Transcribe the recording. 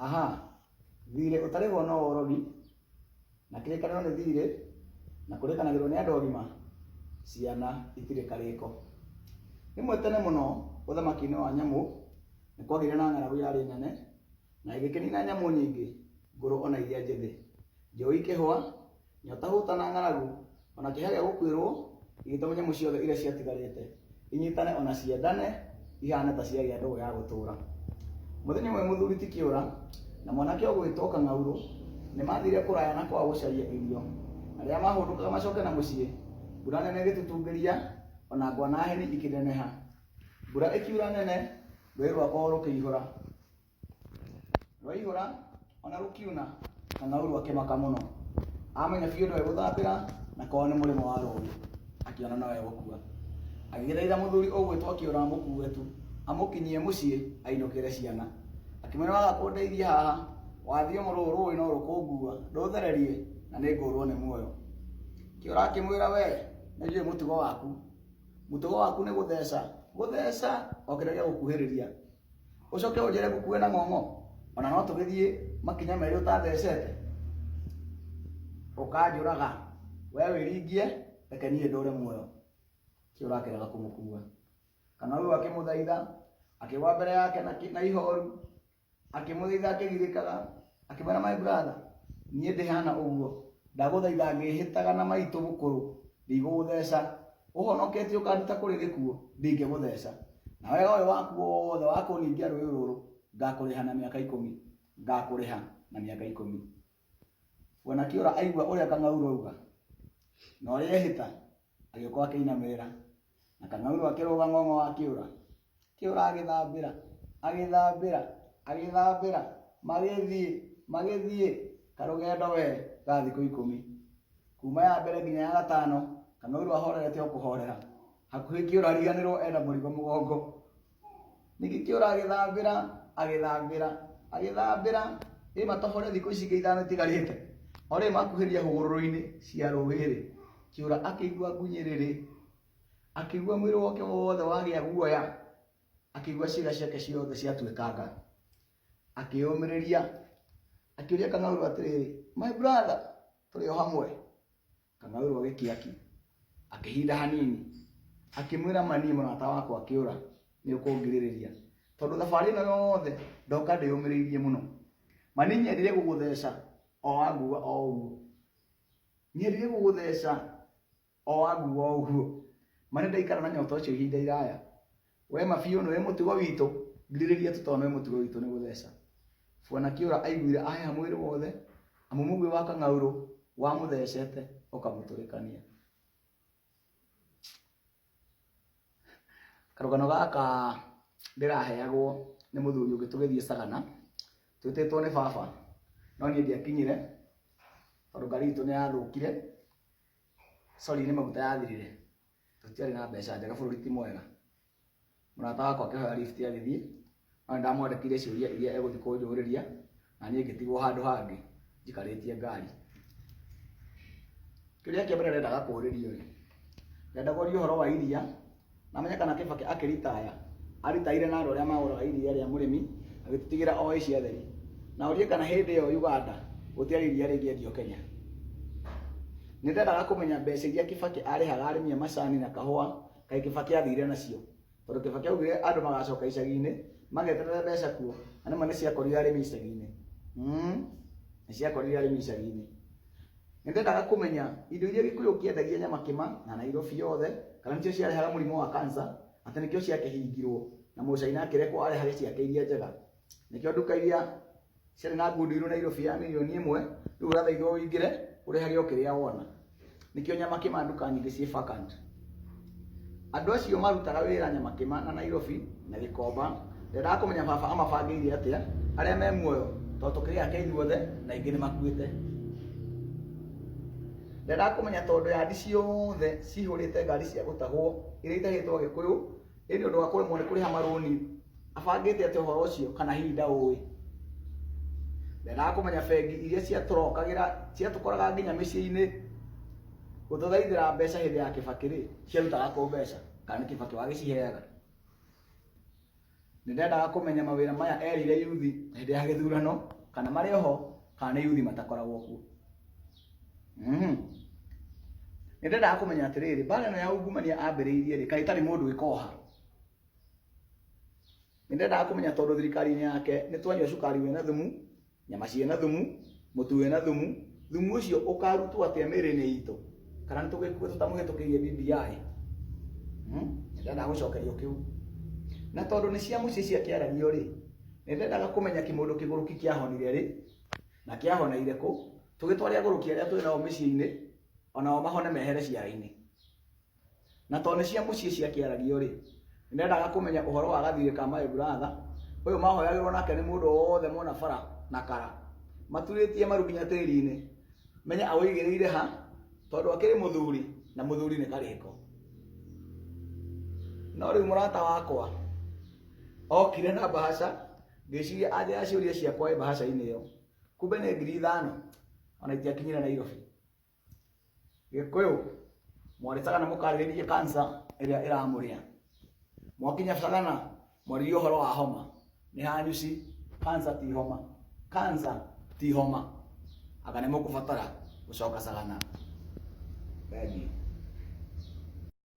Aha, thirĩ ũtarĩhwo no ũrogi, na kĩrĩkanĩro nĩ thirĩ, na kũrĩkanagĩrwo nĩ andũ agima, ciana itirĩ karĩko. Rĩmwe tene mũno ũthamaki-inĩ wa nyamũ, nĩ kwagĩire na ng'aragu yarĩ nene, na ĩgĩkĩnina nyamũ nyingĩ, ngũrũ ona iria njĩthĩ. Njũĩ ikĩhũa, Nyota, hũta na ng'aragu, o na kĩeha gĩa gũkuĩrwo igĩtũma nyamũ ciothe iria ciatigarĩte inyitane o na ciendane ihane ta ciagĩa ndũgũ ya gũtũũra. Mũthenya ũmwe mũthuri ti Kĩũra na mwanake ũgwĩtwo Kang'aurũ nĩ mathire kũraya na kwao gũcaria irio. Na rĩrĩa mahũndũkaga macoke na mũciĩ, mbura nene ĩgĩtutungĩria o na ngwa na heni ikĩneneha. Mbura ĩkiura nene, rũĩ rwa kwao rũkĩihũra. Rwaihũra ona rũkiuna, Kang'aurũ akĩmaka mũno. Amenya biũ ndoĩ gũthambĩra na kwao nĩ mũrĩmo wa rũĩ, akĩona no egũkua. Agĩgĩthaitha mũthuri ũgwĩtwo Kĩũra amũkue tu, amũkinyie mũciĩ ainũkĩre ciana. Akĩmwĩra waga kũndeithia haha, wathiĩ ũmũrũ rũĩ no rũkũngua, rũthererie na nĩngũrwo nĩ muoyo. Kĩũra akĩmwĩra we nĩnjũĩ mũtugo waku. Mũtugo waku nĩ gũtheca, gũtheca o kĩrĩa gĩagũkuhĩrĩria. Ũcoke ũnjĩre ngũkue na ng'ong'o? Ona no tũgĩthiĩ makinya merĩ ũtathecete? Ũkanjũraga. We wĩringie, reke niĩ ndũre muoyo. Kĩũra akĩrega kũmũkua. Kang'aurũ akĩmũthaitha, akĩgwa mbere yake na ihoru. Akĩmũthaitha akĩgirĩkaga, akĩmwĩra my brother, niĩ ndĩhana ũguo, ndagũthaitha ngĩhĩtaga na maitũ mũkũrũ, ndigũgũtheca, ũhonoketie ũkanduta kũrĩ gĩkuũ, ndingĩgũtheca. Na wega ũyũ waku wothe wa kũningia rũĩ rũrũ, ngakũrĩha na mĩaka ikũmi, ngakũrĩha na mĩaka ikũmi. Bwana Kĩũra aigua ũrĩa Kang'aurũ auga, na ũrĩa ehĩta, agĩũka akĩinamĩrĩra, na Kang'aurũ akĩrũga ng'ong'o wa Kĩũra. Kĩũra agĩthambĩra, agĩthambĩra, agĩthambĩra, magĩthiĩ, magĩthiĩ, karũgendo we ga thikũ ikũmi. Kuma ya mbere nginya ya gatano, Kang'aurũ ahorerete o kũhorera. Hakuhĩ Kĩũra ariganĩrwo ena mũrigo mũgongo. Ningĩ Kĩũra agĩthambĩra, agĩthambĩra, agĩthambĩra, ĩ matohore thikũ ici ingĩ ithano itigarĩte. O rĩrĩ makuhĩrĩria hũgũrũrũ-inĩ cia rũĩ-rĩ, Kĩũra akĩigua ngunyĩrĩrĩ, akĩigua mwĩrĩ wake wothe wagĩa guoya, akĩigua ciĩga ciake ciothe ciatuĩkanga. Akĩyũmĩrĩria, akĩũria Kang'aurũ atĩrĩrĩ, my brother, tũrĩ o hamwe? Kang'aurũ agĩkia ki, akĩhinda hanini, akĩmwĩra ma niĩ mũrata wakwa Kĩũra nĩ ũkũngirĩrĩria, tondũ thabarĩ ĩno yothe ndoka ndĩyũmĩrĩirie mũno. Ma niĩ nyendire gũgũtheca o wangua o ũguo. Nyendire gũgũtheca o wangua o ũguo. Ma nĩ ndaikara na nyota ũcio ihinda iraya. We ma biũ nĩũĩ mũtugo witũ, ngirĩrĩria tu tondũ nĩũĩ mũtugo witũ nĩ gũtheca. Bwana Kĩũra aiguire aheha mwĩrĩ wothe, amu mũguĩ wa Kang'aurũ wamũthecete ũkamũtũrĩkania. Karũgano gaka ndĩraheagwo nĩ mũthuri ũngĩ tũgĩthiĩ Sagana, twĩtĩtwo nĩ baba, no niĩ ndiakinyire tondũ ngari itũ nĩ yathũkire, sorry nĩ maguta yathirire. Tũtiarĩ na mbeca njega bũrũri ti mwega. Mũrata wakwa akĩhoya lift agĩthiĩ, no nĩ ndamwandĩkĩire ciũria iria egũthiĩ kũnjũrĩria, na niĩ ngĩtigwo handũ hangĩ njikarĩtie ngari. Kĩũria kĩa mbere ndendaga kũũrĩrio rĩ, ndendaga ũrie ũhoro wa iria, na menye kana Kĩbakĩ akĩritaya, aritaire na andũ arĩa magũraga iria rĩa mũrĩmi, agĩtũtigĩra o Asia theri. Na ũrie kana hĩndĩ ĩyo Uganda gũtiarĩ iria rĩngĩendio Kenya. Nĩ ndendaga kũmenya mbeca iria Kĩbakĩ arĩhaga arĩmi a macani na kahũa, kaĩ Kĩbakĩ athire nacio. Tondũ Kĩbakĩ augire andũ magacoka icagi-inĩ, mageterere mbeca kuo, na nĩma nĩ ciakorire arĩmi icagi-inĩ. Nĩ ciakorire arĩmi icagi-inĩ. Nĩ ndendaga kũmenya indo iria Gĩkũyũ kĩendagia Nyamakĩma na Nairobi yothe, kana nĩcio ciarehaga mũrimũ wa cancer, atĩ nĩkĩo ciakĩhingirwo, na Mũcaina akĩrekwo arehage ciake iria njega. Nĩkĩo nduka iria ciarĩ na ngundirũ Nairobi ya mirioni ĩmwe, rĩu ũrathaithwo ũingĩre ũrehage o kĩrĩa wona. Nĩkĩo Nyamakĩma nduka nyingĩ ciĩ vacant. Andũ acio marutaga wĩra Nyamakĩma na Nairobi na Gĩkomba, ndendaga kũmenya baba amabangĩire atĩa arĩa me muoyo, tondũ tũkĩrĩ ake ithuothe na aingĩ nĩ makuĩte. Ndendaga kũmenya tondũ yandi ciothe cihũrĩte ngari cia gũtahwo iria itahĩtwo Agĩkũyũ, ĩ nĩ ũndũ wa kũremwo nĩ kũrĩha marũni, abangĩte atĩa ũhoro ũcio kana hihi ndaũĩ. Ndendaga kũmenya bengi iria ciatũrokagĩra, ciatũkoraga nginya mĩciĩ-inĩ gũtũthaithĩra mbeca hĩndĩ ya Kĩbakĩ rĩ, ciarutaga kũ mbeca kana nĩ Kĩbakĩ wagĩciheaga. Nĩ ndendaga kũmenya mawĩra maya erĩire yuthi hĩndĩ ya gĩthurano kana marĩ oho kana nĩ yuthi matakoragwo kuo. Nĩ ndendaga kũmenya atĩrĩrĩ, mbara ĩno ya ungumania ambĩrĩirie rĩ, kaĩ ĩtarĩ mũndũ ĩkoha? Nĩ ndendaga kũmenya tondũ thirikari-inĩ yake nĩ twanyua cukari wĩna thumu, nyama ciĩna thumu, mũtu wĩna thumu, thumu ũcio ũkarutwo atĩa mĩĩrĩ-inĩ itũ? Kana nĩ tũgĩkue tũtamũhĩtũkĩirie BBI? Nĩ ndendaga gũcokerio kĩu. Na tondũ nĩ cia mũciĩ ciakĩaragio rĩ, nĩ ndendaga kũmenya kĩmũndũ kĩgũrũki kĩahonire rĩ, na kĩahoneire kũ, tũgĩtware agũrũki arĩa twĩ nao mĩciĩ-inĩ, onao mahone mehere ciara-inĩ. Na tondũ nĩ cia mũciĩ ciakĩaragio-rĩ, nĩ ndendaga kũmenya ũhoro wa gathirĩ ka my brother, ũyũ mahoyagĩrwo nake nĩ mũndũ wothe mona bara na kara, maturĩtie maru nginya tĩri-inĩ, menye aũigĩrĩire ha, tondũ akĩrĩ mũthuri, na mũthuri nĩ karĩko. No rĩu mũrata wakwa okire na mbahaca, ngĩciria anja ya ciũria ciakwa ĩ mbahaca-inĩ ĩyo, kumbe nĩ 5,000, ona itiakinyire Nairobi. Gĩkũyũ mwarĩ Sagana mũkarĩrĩrie cancer ĩrĩa ĩramũrĩa. Mwakinya Sagana mwaririe ũhoro wa homa. Nĩ hanyuci, cancer ti homa. Cancer ti homa. Anga nĩ mũkũbatara gũcoka Sagana. Thengiũ.